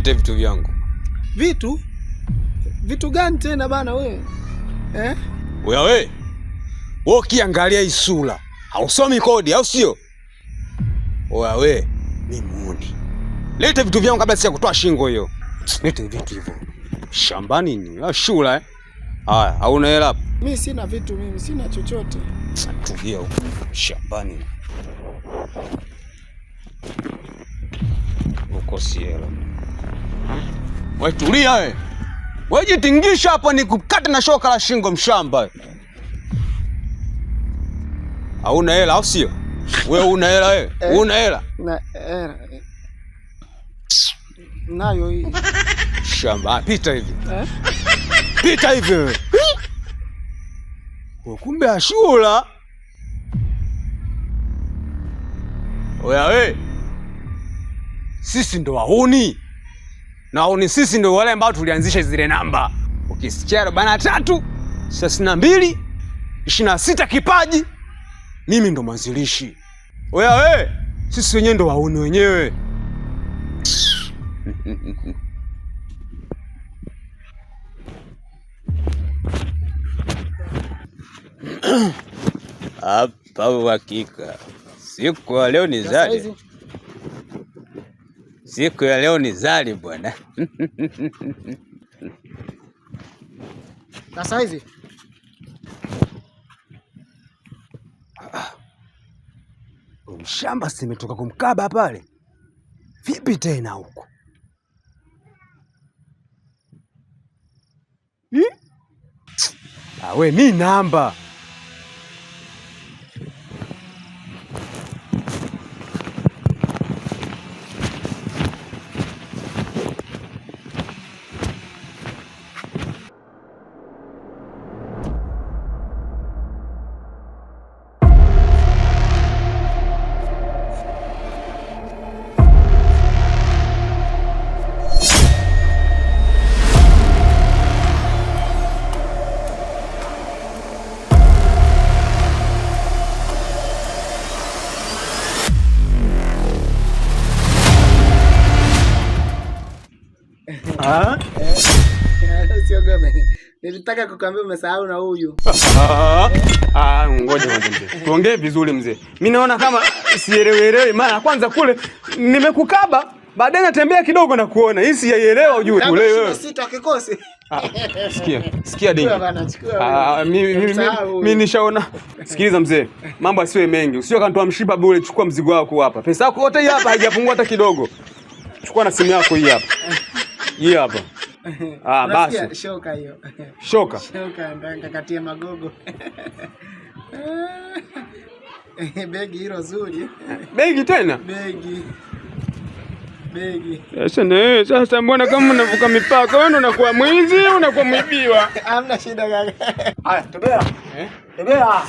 Lete vitu vyangu. Vitu? Vitu gani tena bana wewe? Eh? Wewe. Wewe ukiangalia hii sura, hausomi kodi au sio? Wewe, mimi muuni. Lete vitu vyangu kabla sija kutoa shingo hiyo. Lete vitu hivyo. Shambani ni shula eh? Haya, hauna hela hapa? Mimi sina vitu, mimi sina chochote. Tulia huko. Shambani. Uko si hela. Wewe tulia wewe. Wewe jitingisha hapo nikukate na shoka la shingo mshamba. Hauna hela au sio? Wewe una hela wewe? Una hela? Na hela. Nayo hii. Shamba, pita hivi. Pita hivi wewe. Kumbe Ashura. Oya we. Sisi ndo wahuni. Na wahuni sisi ndo wale ambao tulianzisha zile namba. Ukisikia 43, 32, 26 kipaji. Mimi ndo mwanzilishi. Oya we, sisi wenyewe ndo wahuni wenyewe. Hapa uhakika. Siku ya leo ni zali. Siku ya leo ni zali bwana. Na saizi? Mshamba simetoka kumkaba pale. Vipi tena huko? Ah we, mi namba. Usiogope. Nilitaka kukuambia umesahau na huyu. Ngoja mzee. Tuongee vizuri mzee. Mimi naona kama sielewelewi, maana kwanza kule nimekukaba, baadaye natembea kidogo na kuona. Hii sijaielewa ujue. Kule wewe. Sita kikosi. Sikia, sikia dingi. Mimi nishaona. Sikiliza mzee, mambo asiwe mengi. Usio kantoa mshipa bure, chukua mzigo wako hapa. Pesa yako yote hii hapa haijapungua hata kidogo. Chukua na simu yako hii hapa. Hii hapa. Ah, basi. Shoka hiyo. Shoka. Shoka ndio kakatia magogo. Begi hilo zuri. Begi tena? Begi. Begi. Sasa na sasa mbona kama unavuka mipaka wewe unakuwa mwizi, unakuwa mwibiwa. Hamna shida kaka. Haya, tembea. Eh? Tembea.